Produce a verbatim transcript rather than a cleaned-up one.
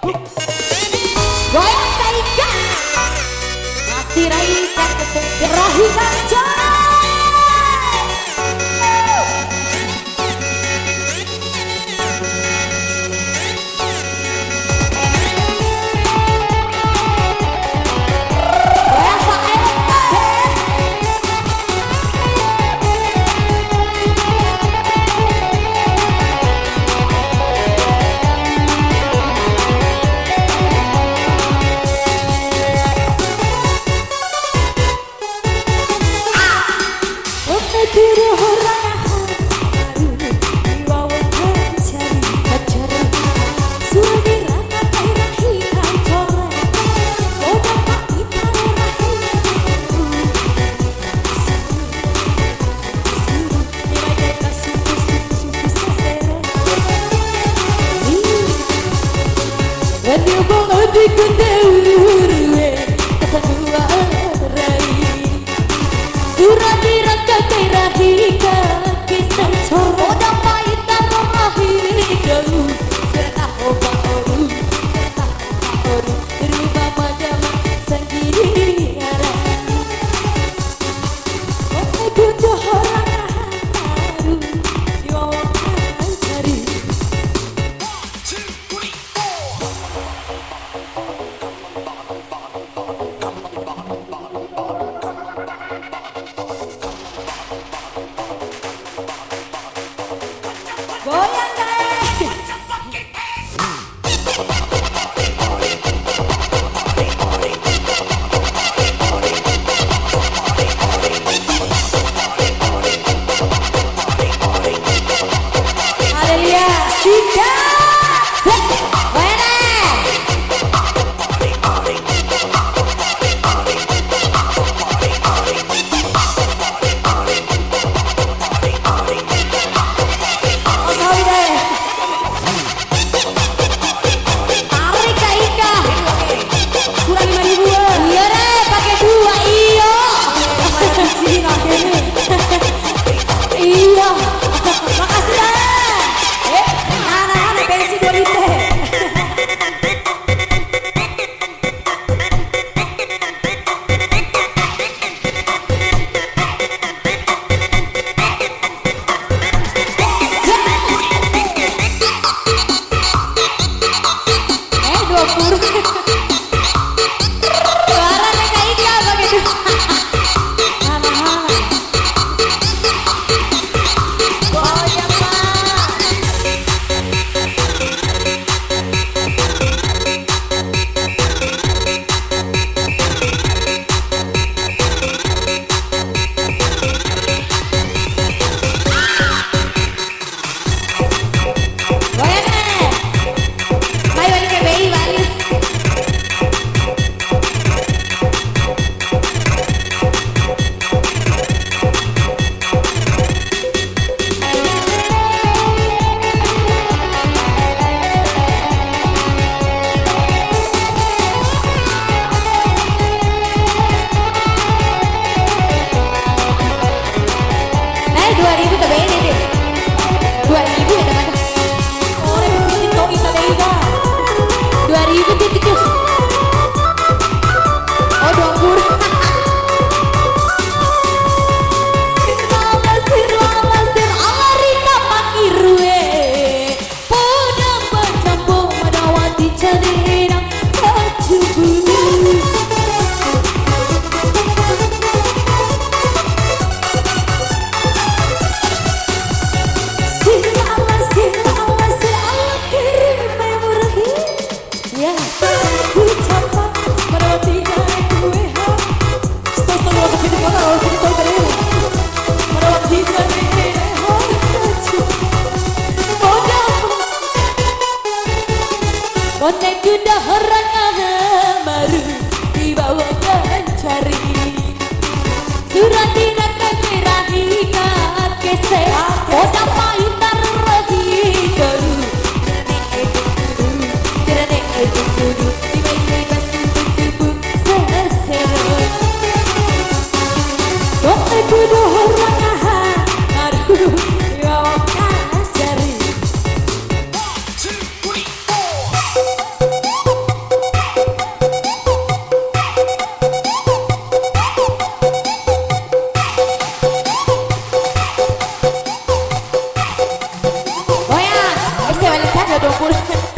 Goyang Taika. Masih Raisa, Rahi Kanca. Goyang, guys. Haleluya. Siap. Wene. Tarik, Kak Ika. Kurang lima ribu. Iya re, pakai dua, iyo. Iya. Makasih ya. Eh, anak-anak pensi dua liter. Eh, dua puluh. Suara Kak Ika begitu. Hana-hana. Goyang, Pak. Goyang, eh. Mai wali ke B I wali. Eh, dua ribu ta bene deh. Dua ribu ya, teman. Ore, piti to'i ta dei, dah. Dua ribu titik tujuh. Oh, dua puluh. Sir lala, sir lala, sir ala rina pakirue. Poda pacampo madawati carina kacubu. Sir ala, sir ala, sir ala, kirim memori. Ya, ku capa, merawati dan ku weha. Stop, stop, stop, stop, stop, stop, stop, stop, stop. Merawati dan ku weha. Bodoh. Koneku doho ra ngaha maru di bawa kancari. Surati raka kerahi kakese, poda pai taru rohi doru. Jerene edu kudu, jerene edu kudu, di mai mai basu busu bu, sehero. Koneku doho ra ngaha maru di bawa kancari. One, two, three, four. Ya dong, Pur.